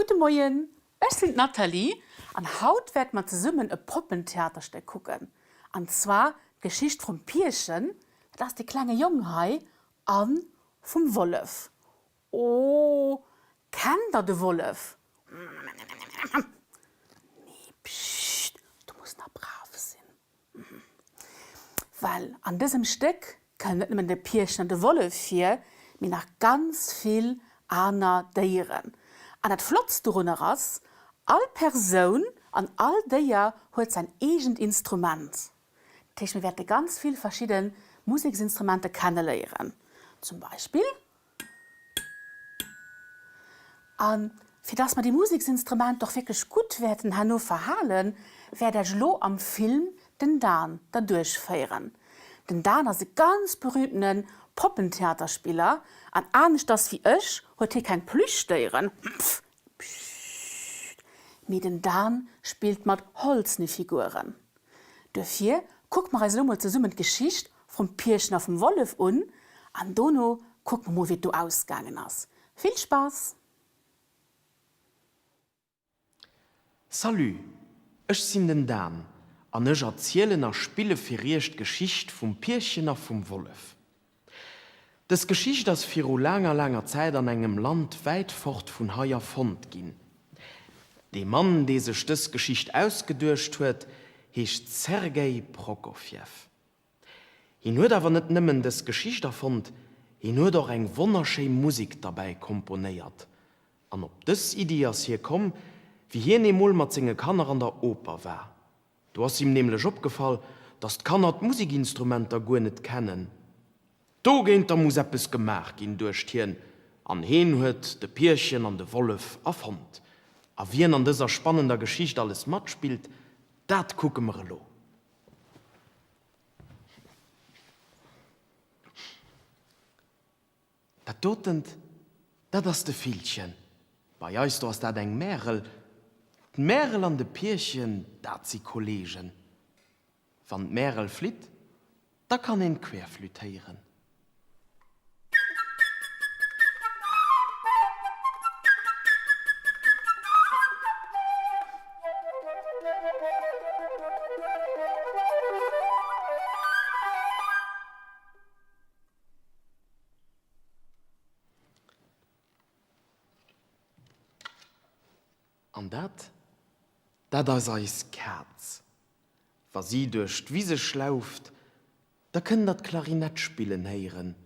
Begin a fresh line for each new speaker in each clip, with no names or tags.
Gudde Moien, ech sinn d'Nathalie an haut wäerte mer zesummen e Poppentheaterstéck kucken. An zwar d'Geschicht vum Pierchen, dat ass dee klenge Jong hei, a vum Wollef. Oh, kennt der de Wollef? Nee, pscht, du muss nach brav sinn. Well an dësem Stéck kënnt net nëmmen de Pierchen an de Wollef vir, mee nach ganz vill aner Déieren. An dat Flottst dorunner ass, all Persoun an all Déier huet säin eegent Instrument. Dat heescht, mir wäerte ganz vill verschidde Museksinstrumenter kenneléieren. Zum Beispill. A fir dass mer déi Museksinstrumenter och wierklech gutt wäerten herno verhalen, wäert Iech elo am Film den Dan derduerch féieren. Den Dan ass e ganz berühmtene Poppentheaterspiller an aneschters wéi ech huet hie keng Plüschdéieren, pff, pssst, mee den Dan spillt mat holzene Figuren. Duerfir kucke mer eis elo mol zesummen d'Geschicht vum Pierchen a vum Wollef un an dono kucke mer mol wéi et do ausgaangen ass. Vill Spaass!
Salut, ech sinn den Dan an ech erzielen a spille fir iech d'Geschicht vum Pierchen a vum Wollef. Dës Geschicht ass viru laanger, laanger Zäit an engem Land wäit fort vun hei erfonnt ginn. Dee Mann, dee sech dës Geschicht ausgeduecht huet, heescht Sergei Prokofjew. Hien huet awer net nëmmen dës Geschicht erfonnt, hien huet och eng wonnerschéi Musek derbäi komponéiert. An op dës Iddi ass hie komm, wéi hien eemol mat senge Kanner an der Oper war. Do ass him nämlech opgefall, dass d'Kanner d'Musekinstrumenter guer net kennen. Dogéinter muss eppes gemaach ginn, duecht hien, an heen huet de Pierchen an de Wollef erfonnt. A wien an dëser spannender Geschicht alles matspillt, dat kucke mer elo. Dat dotent, dat ass de Villchen. Bei eis do ass dat eng Märel. D'Märel an de Pierchen, dat si Kollegen. Wann d'Märel flitt, da kann een d'Querflütt héieren. An dat, dat ass eis Kaz. Wa si duerch d'Wise schlauft, da kënnt der d'Klarinett spillen héieren.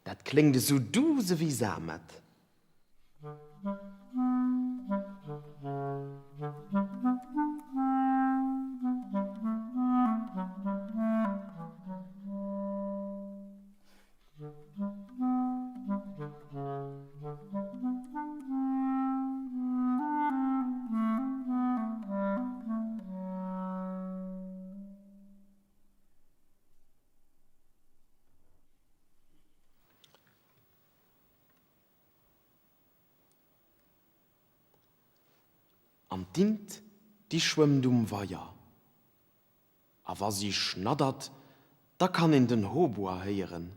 Dat kléngt esou douce ewéi Samet. An d'Int, déi schwëmmt um Weier. A wa si schnaddert, da kann een den Hautbois héieren.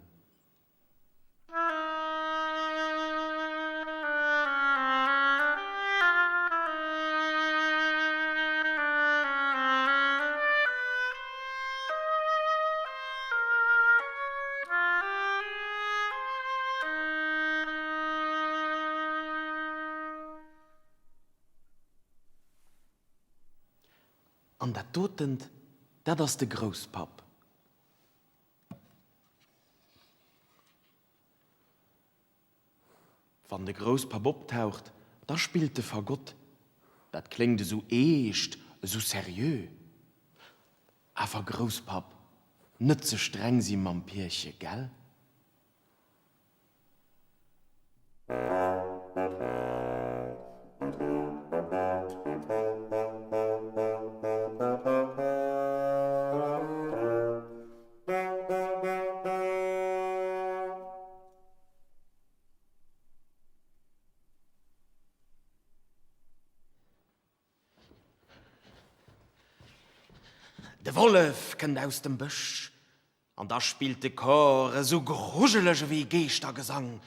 An dat dotent, dat ass de Grousspapp. Wann de Grousspapp optaucht, da spillt de Fagott. Dat kléngt esou eescht, esou seriö. Awer Grousspapp, net ze streng si mam Pierche, gell? De Wollef kënnt aus dem Bësch an da spillt de Cor esou grujeleg ewéi Geeschtergesang.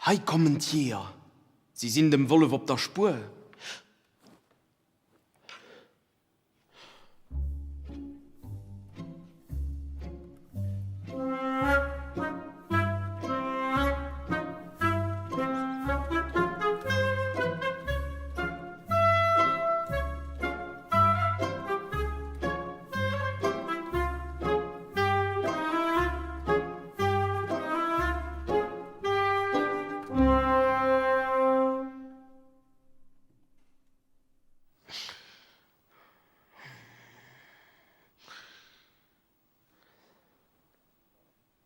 Hei kommen d'Jeeër, si sinn dem Wollef op der Spuer.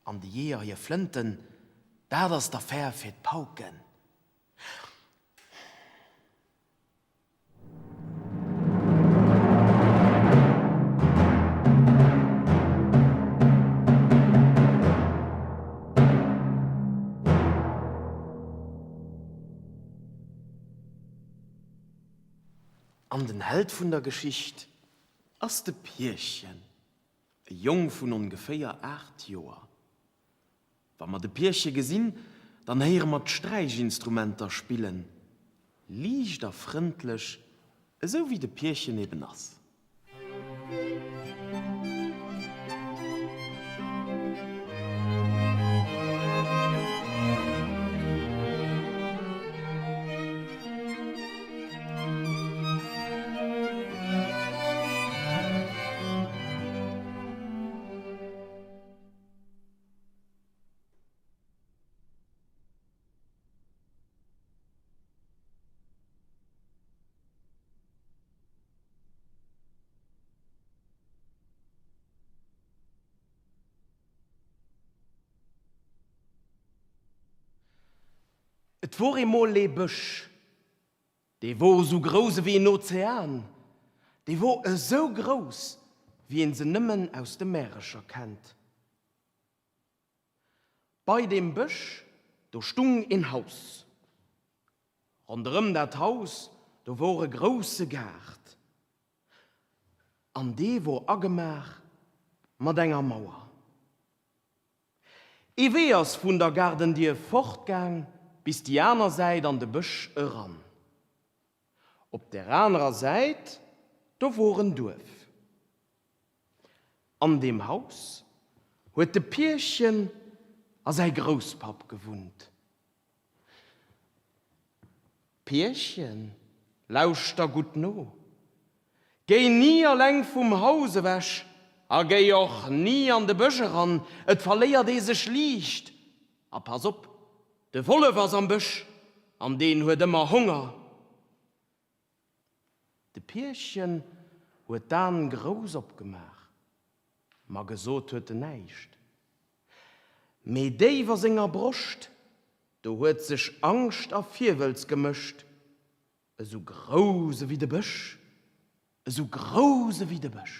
An de Jeeër hir Flënten, dat ass d'Affär fir d'Pauken. An den Held vun der Geschicht ass de Pierchen, e Jong vun ongeféier 8 Joer. Wa mer de Pierche gesinn, dann héiere mer d'Sträichinstrumenter spillen, liicht a frëndlech, esou wéi de Pierchen eben ass. Et wor emol ee Bësch. Dee wor esou grouss ewéi en Ozean. Dee wor esou grouss, wéi een se nëmmen aus de Märecher kennt. Bei deem Bësch, do stung een Haus. Ronderëm dat Haus, do wor e grousse Gaart. An dee wor agemaach mat enger Mauer. Ee Wee ass vun der Gaardendier fortgaang bis déi aner Säit an de Bësch eran. Op der anerer Säit, do wor en Duerf. An deem Haus huet de Pierchen a säi Grousspapp gewunnt. Pierchen, lauschter gutt no, Géi ni alleng vum Haus ewech a géi och ni an de Bësch eran, et verléiert ee sech liicht. A pass op, de Wollef ass am Bësch an deen huet ëmmer Honger. De Pierchen huet d'An grouss opgemaach, ma gesot huet en näischt. Mee déif a senger Broscht, do huet sech Angscht a Virwëlz gemëscht, esou grouss ewéi de Bësch, esou grouss ewéi de Bësch.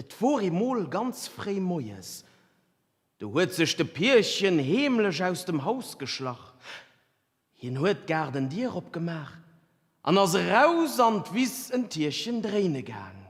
Et wor emol ganz fréi moies, do huet sech de Pierchen heemlech aus dem Haus geschlach. Hien huet d'Gaardendier opgemaach an ass eraus an d'Wiss en Tierchen dréine gaang.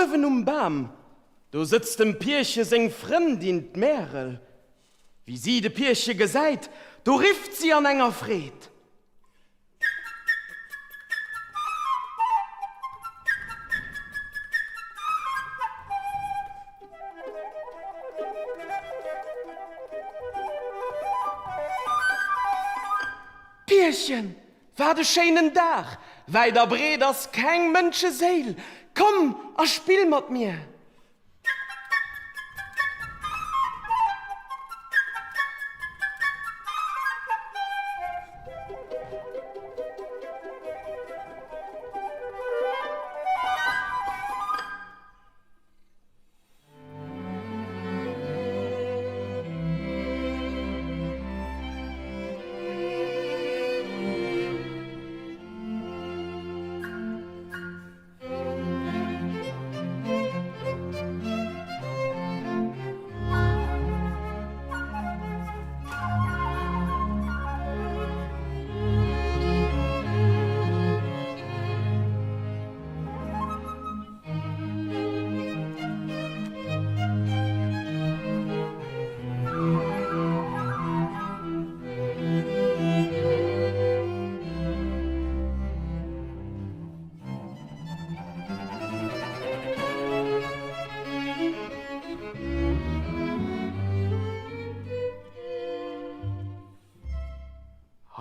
Uewen um Bam, do sëtzt dem Pierche seng Frëndin, d'Märel. Wéi si de Pierche gesäit, do rifft si an enger Freed. Pierchen, wat e schéinen Dag! Wäit a breet ass keng Mënscheséil. Komm a spill mat mir!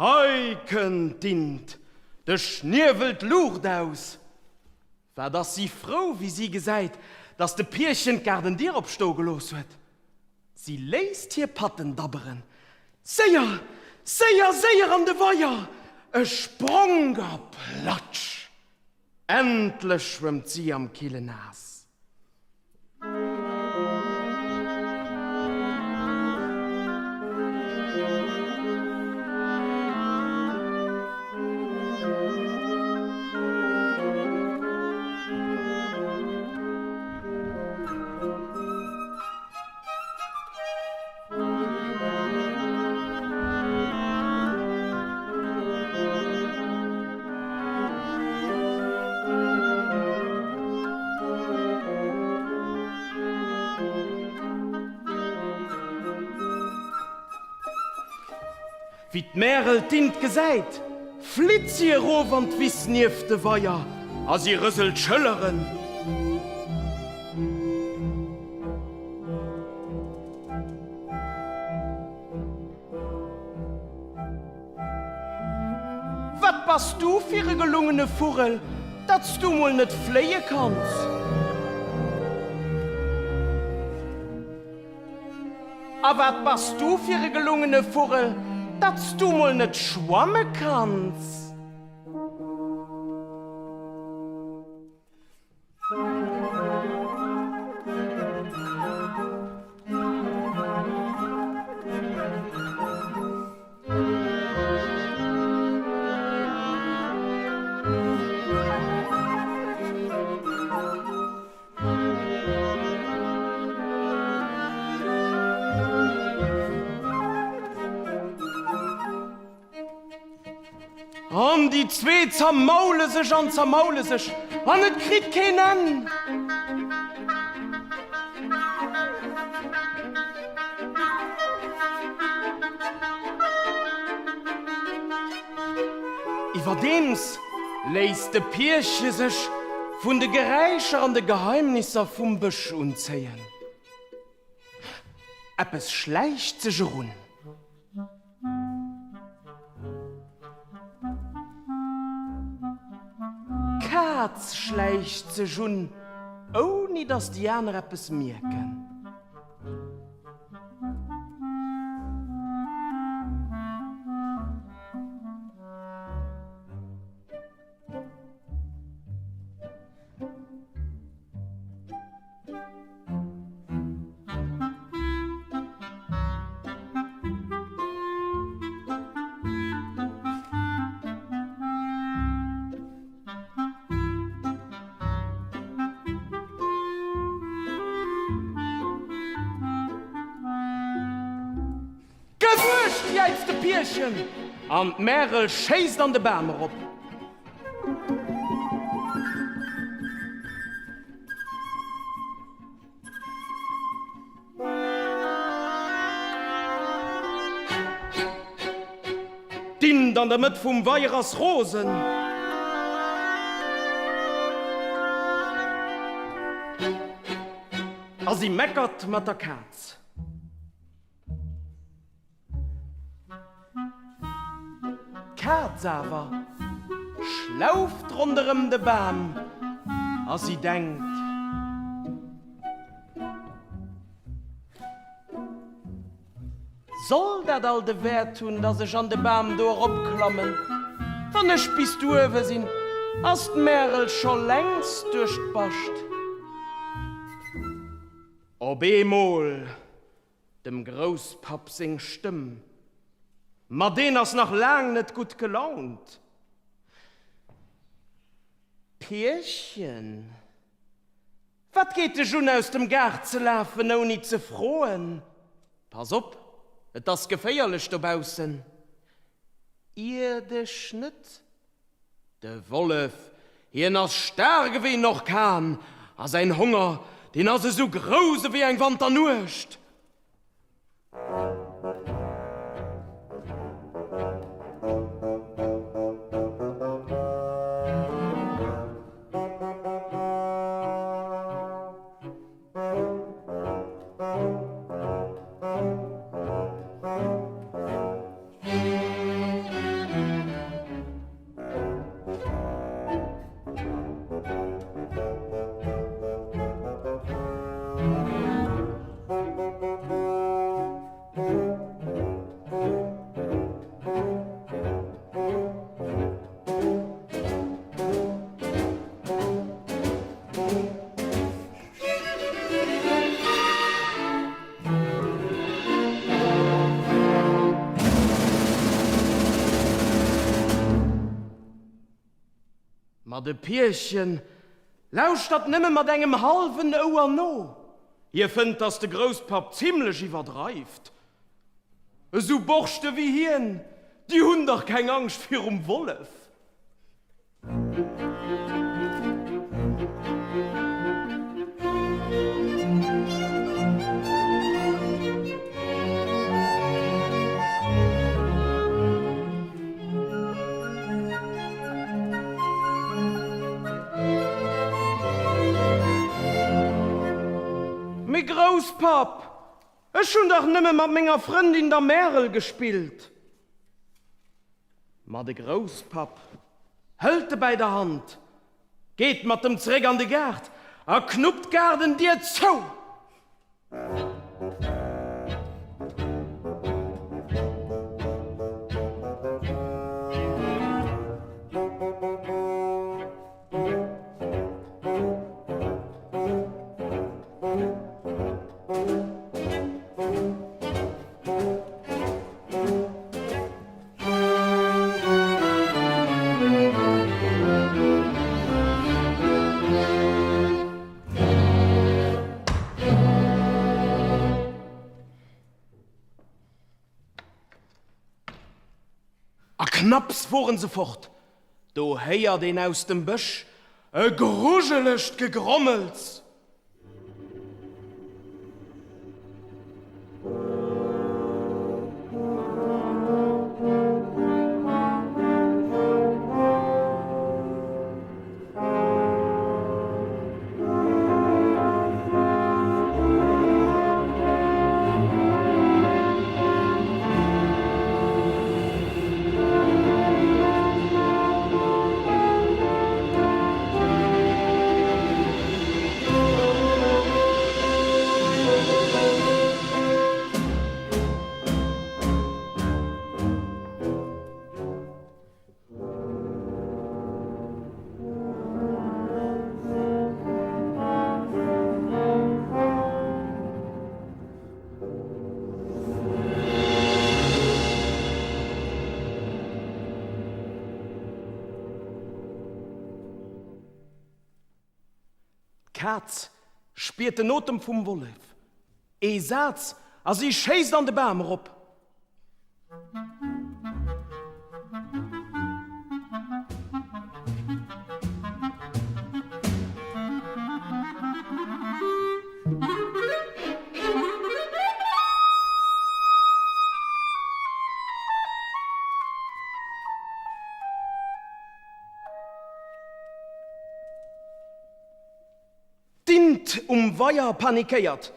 Hei kënnt d'Int, de Schniewel d'Luucht aus. Wat ass si frou, wéi si gesäit, dass de Pierchen d'Gaardendier opstoe gelooss huet. Si léisst hir Patten dabberen. Séier, séier, séier an de Weier! E Spronk a platsch! Endlech schwëmmt si am kille Naass. Wéi d'Märel d'Int gesäit, flitt si erof an d'Wiss nieft de Weier a si rëselt d'Schëlleren. Wat bass du fir e gelungene Vugel, datt s du mol net fléie kanns? A wat bass du fir e gelungene Vugel, datt s du mol net schwamme kanns? An déi zwee zermaule sech an zermaule sech, an et kritt keen Enn. Iwwerdeems léisst de Pierche sech vun de Geräischer an de Geheimnisser vum Bësch unzéien. Eppes schläicht sech erun. D'Kaz schläicht sech un, ouni datt déi aner eppes mierken. Gewurscht! jäizt de Pierchen an d'Märel schéisst an de Bam erop. an der Mëtt vum Weier ass rosen. A si meckert mat der Kaz. D'Kaz awer schlauft ronderëm de Bam a si denkt. Soll dat all de Wäert hunn, dass ech an de Bam do eropklammen? Wann ech bis do uewe sinn, ass d'Märel scho längst duerch d'Bascht. Op eemol Dem Grousspapp seng Stëmm. Ma deen ass nach laang net gutt gelaunt. Pierchen, wat geet dech un aus dem Gaart ze lafen ouni ze froen? Pass op, et ass geféierlech dobaussen. Ier dech net. De Wollef, hien ass staark ewéi en Orkan, a säin Honger, deen ass esou grouss ewéi eng Wanternuecht. Ma de Pierchen lauschtert nëmme mat engem hallwen Ouer no. Hie fënnt, dass de Grousspapp zimlech iwwerdreift. Esou Borschte wéi hien, déi hunn dach keng Angscht virum Wollef. Mee Grousspapp, ech hunn dach nëmme mat menger Frëndin der Märel gespillt. Ma de Grousspapp hëlt e bäi der Hand, geet mat em zeréck an de Gaart a knuppt d'Gaardendier zou. A knapps woren se fort, do héiert een aus dem Bësch e grujelegt Gegrommels. D'Kaz spiert den Otem vum Wollef. Ee Saz a si schéisst an de Bam erop. D'Int um Weier panikéiert.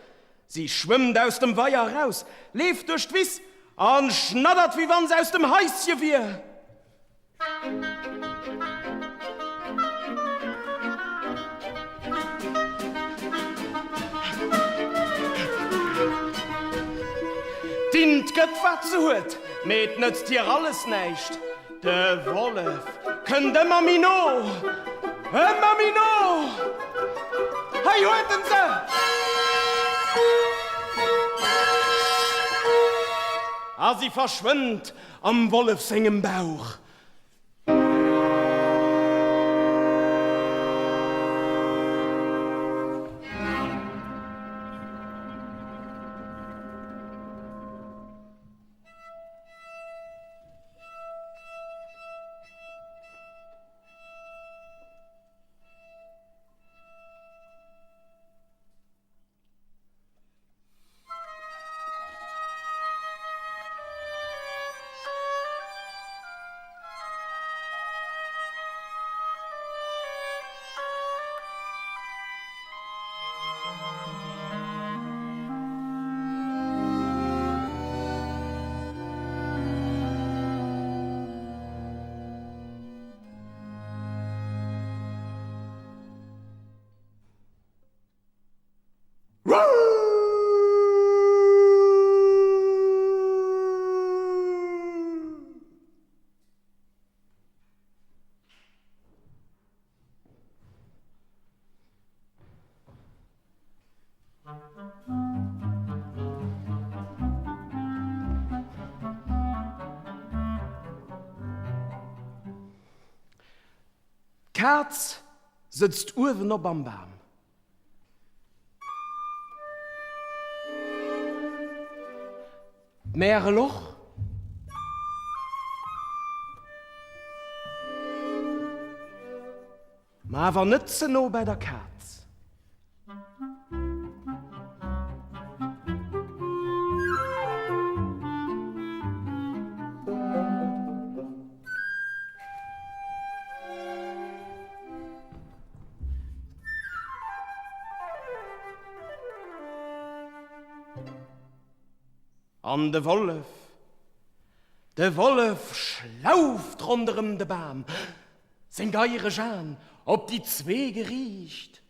Si schwëmmt aus dem Weier eraus, leeft duerch d'Wiss an schnaddert wéi wann se aus dem Haische wier. D'Int gëtt wat se huet, mee et nëtzt hir alles näischt. De Wollef kënnt ëmmer méi no, ëmmer méi no. Hei huet en se! A si verschwënnt Am Wollef sengem Bauch. D'Kaz sëtzt uewenop am Bam. D'Märel och. Ma awer net ze no bäi der Kaz. An de Wollef, de Wollef schlauft ronderëm de Bam, seng geiereg Aen op déi zwee geriicht.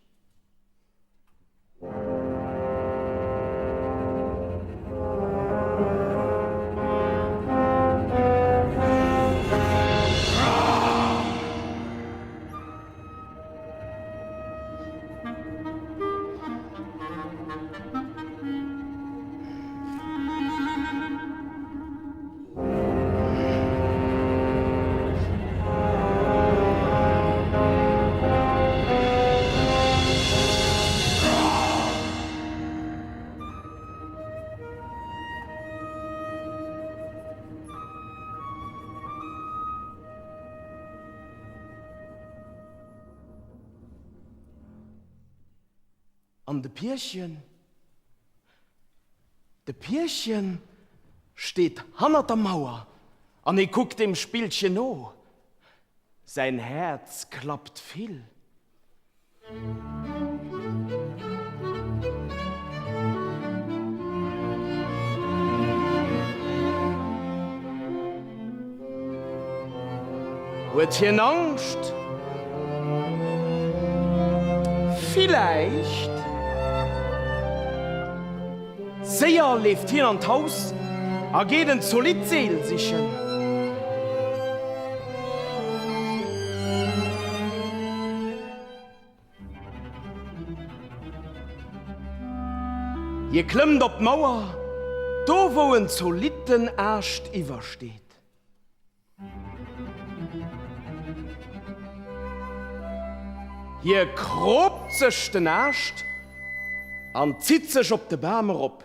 An de Pierchen? De Pierchen steet hannert der Mauer an hie kuckt deem Spillchen no. Säin Häerz klappt vill. Huet hien Angscht? Villäicht. Séier leeft hien an d'Haus a geet en zolidd Seel sichen. Hie klëmmt op d'Mauer, do wou en zolitten Aascht iwwersteet. Hie kroopt sech den Aascht an zitt sech op de Bam erop.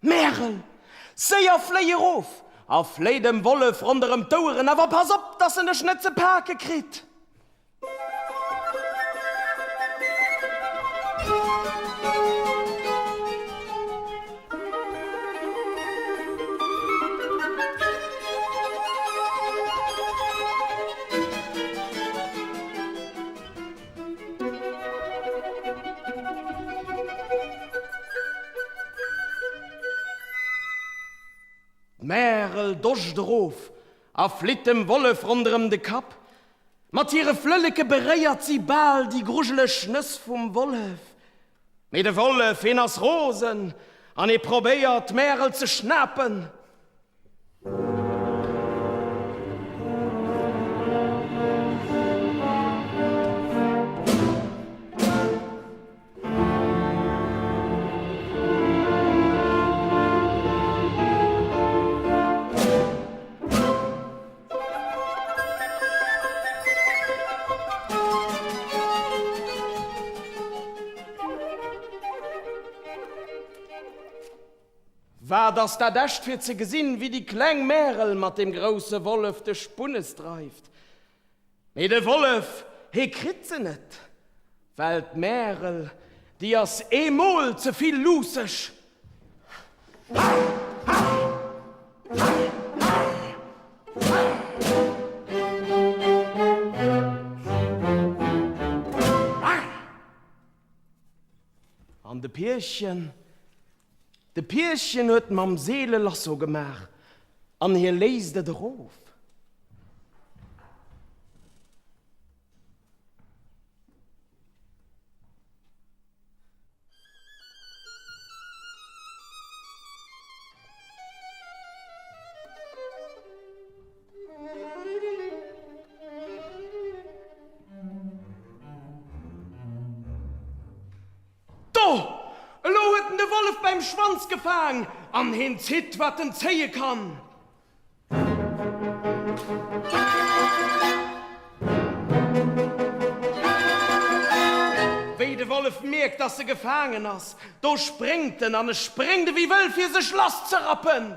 Märel, séier fléi erof a fléi dem Wollef ronderëm d'Oueren, awer pass op, dass en dech net ze pake kritt! D'Märel doscht erof a flitt dem Wollef ronderëm de Kapp. Mat hire Flëlleke beréiert si bal déi grujeleg Nëss vum Wollef. Mee de Wollef, heen ass rosen an hee probéiert, d'Märel ze schnapen. Wat ass dat echt fir ze gesinn, wéi déi kleng Märel mat deem grousse Wollef de Spunnes dreift. Mee de Wollef, hee kritt se net, well d'Märel, déi ass eemol ze vill luusseg. An de Pierchen, de Pierchen huet mam Seel e Lasso gemaach an hie léisst et erof. Do! Elo huet en de Wollef beim Schwanz gefaang an heen zitt, wat en zéie kann. Wéi de Wollef mierkt, dass e gefaangen ass, do spréngt en an e spréngt ewéi wëll, fir sech lasszerappen.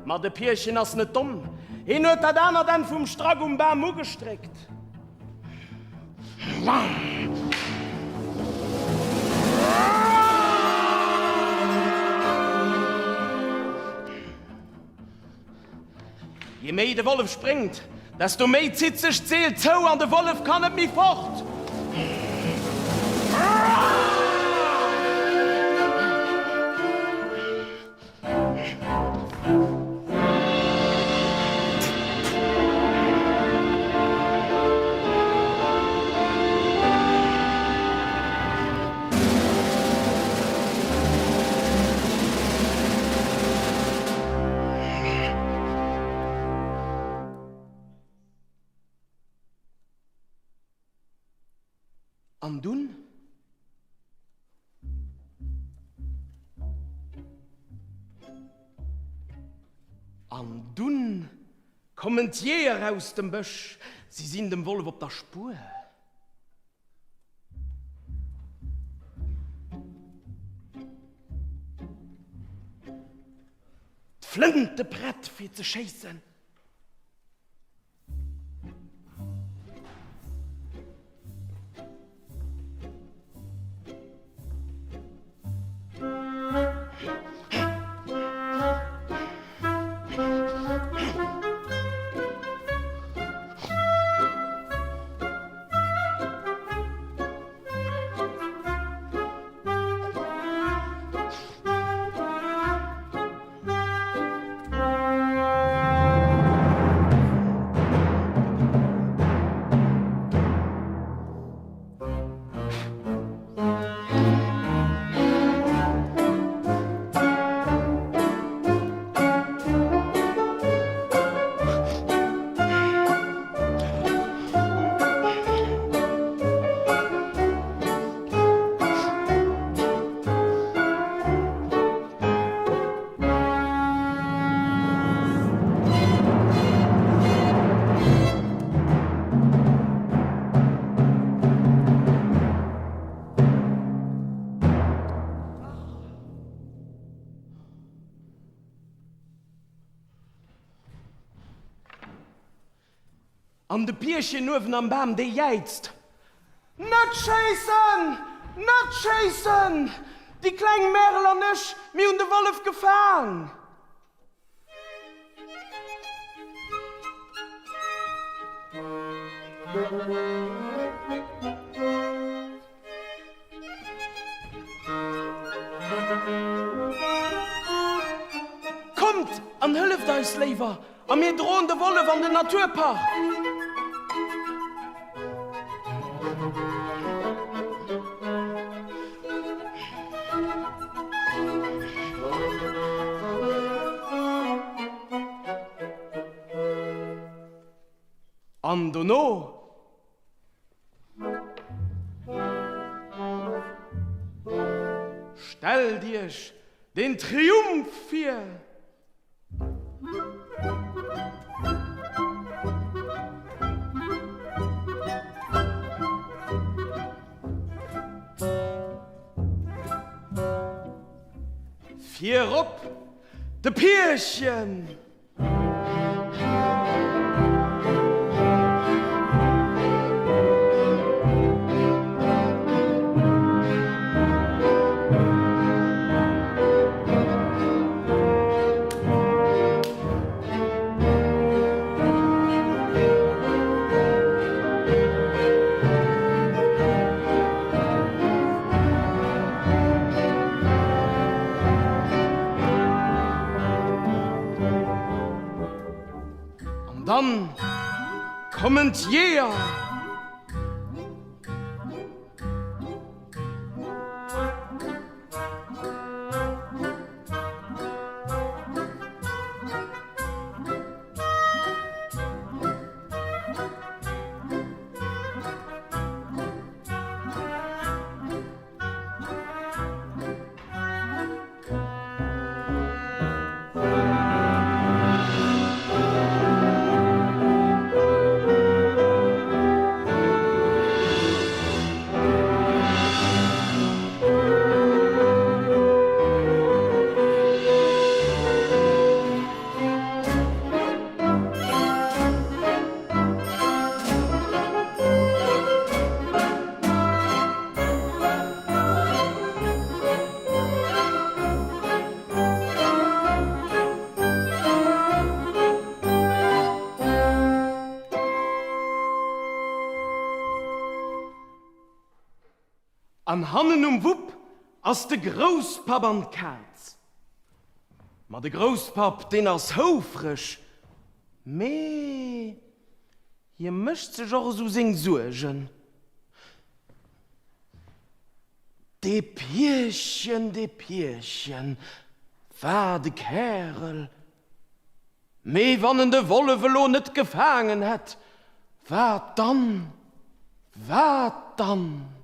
Ma de Pierchen ass net domm, hien huet dat anert Enn vum Strack um Bam ugestréckt. Je méi de Wollef spréngt, desto méi zitt sech d'Seel zou an de Wollef kann net méi fort. An dunn? An dunn kommen d'Jeeër aus dem Bësch. Si sinn dem Wollef op der Spuer. D'Flënte prett fir ze schéissen. An de Pierchen uewen am Bam, dee jäizt, Net schéissen! Net schéissen! Déi kleng Märel an ech, mir hunn de Wollef gefaang! Kommt an hëlleft eis léiwer a mir droen de Wollef an den Naturpark! An dono? Stellt iech den Triumph vir! Virop de Pierchen! An dann kommen d'Jeeër. An hannen um Wupp ass de Grousspapp an d'Kaz. Ma de Grousspapp, deen ass houfreg, mee hie mécht sech och esou seng Suergen. Dee Pierchen, dee Pierchen, wat e Kärel! Mee wann en de Wollef elo net gefaangen hätt, wat dann? Wat dann?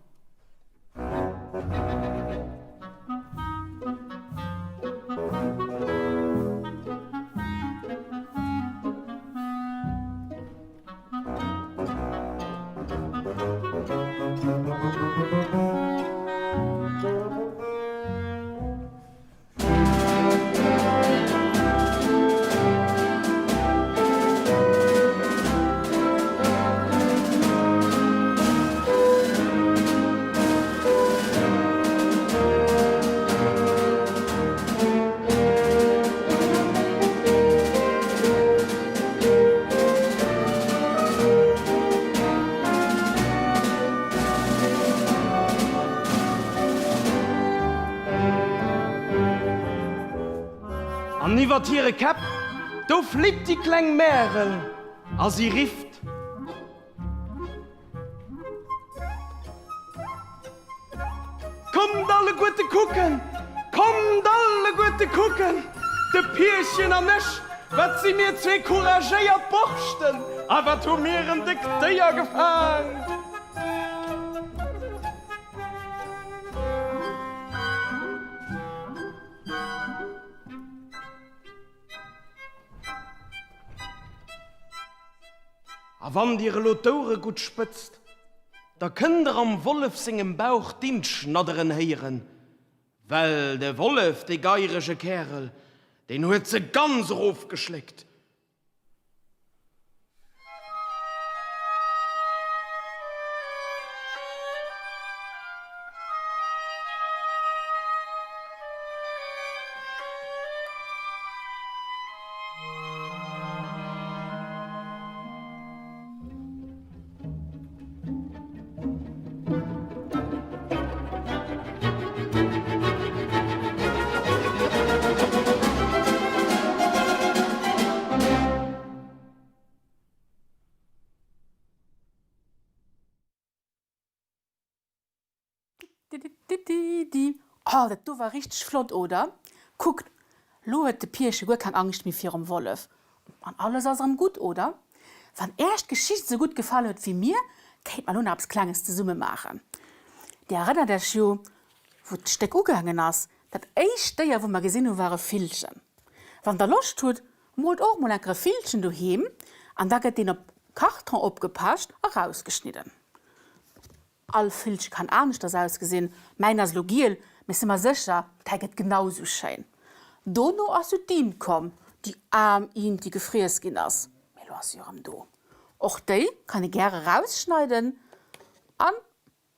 An iwwert hire Käpp, do flitt déi kleng Märel a si rifft. Kommt alleguerte kucken, kommt alleguerte kucken, de Pierchen an ech, wat si mir zwee couragéiert Borschten a wat hu mir en déckt Déier gefaang! A wann dir elo d'Ouere gutt spëtzt, da kënnt der am Wollef sengem Bauch d'Int schnadderen héieren, well de Wollef, dee geirege Kärel, deen huet se ganz erofgeschléckt.
Di di. Oh, dat do war richteg flott, oder? Kuckt, lo huet de Pierche guer keng Angscht méi virum Wollef. An alles ass erëm gutt, oder? Wann Äech d'Geschicht esou gutt gefall huet wéi mir, kéint mer lo nach eppes Klenges zesumme maachen. Dir erënnert Äech jo, wou d'Stéck ugaangen ass, dat éischt Déier, wou mer gesinn hu war e Villchen. Wann Der Loscht hutt, moolt och mol enker e Villchen doheem an da gëtt deen op Karton opgepecht a rausgeschnidden. All Villche kann aneschters ausgesinn, mäin ass elo giel, mee si mer sécher, däi gëtt genau sou schéin. Dono ass jo d'Int komm, déi aarm Int, déi gefriess ginn ass, mee elo ass se jo erëm do. Och déi kann ee gäre rausschneiden an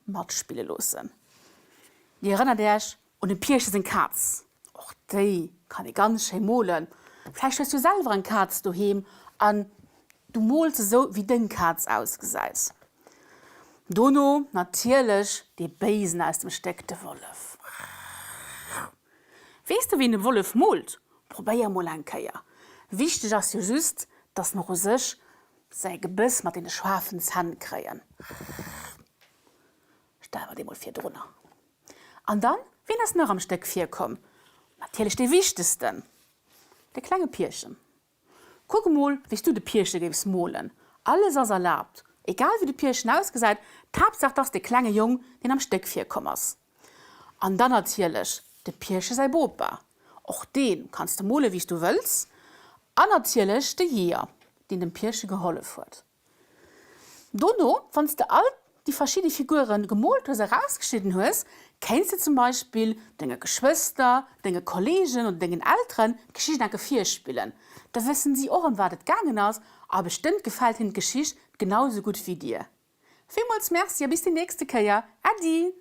matspille loossen. Dir erënnert Äech un dem Pierche seng Kaz? Och déi kann ee ganz schéi molen. Vläicht hues du selwer eng Kaz doheem an du mools esou wéi deng Kaz ausgesäit. Dono natierlech dee Béisen aus dem Stéck, de Wollef. Weess de wéi een e Wollef moolt? Probéier mol eng Kéier. Wichteg ass jo just, dass mer u sech säi Gebëss mat deene schaarfen Zänn kréien. Stelle mer dee mol virdrunner. An dann, wien ass nach am Stéck virkomm? Natierlech dee wichtegsten, de klenge Pierchen. Kuck emol, wéi s du de Pierche géifs molen. Alles ass erlaabt, egal wéi de Pierchen ausgesäit, d'Haaptsaach 't ass dee klenge Jong, deen am Stéck virkomm ass. An dann natierlech dem Pierche säi Bopa, och dee kanns de mole wéi s du wëlls. An natierlech de Jeeër, deen dem Pierche gehollef huet. Dono, wann s de all déi verschidde Figure gemoolt hues a rausgeschnidden hues, kéints de zum Beispill denge Geschwëster, denge Kolleegen oder dengen Elteren d'Geschicht enke virspillen. Da wëssen si och ëm wat et gaangen ass a bestëmmt gefält hinnen d'Geschicht genau sou gutt wéi dir. Villmools Merci a bis déi nächste Kéier. Äddi!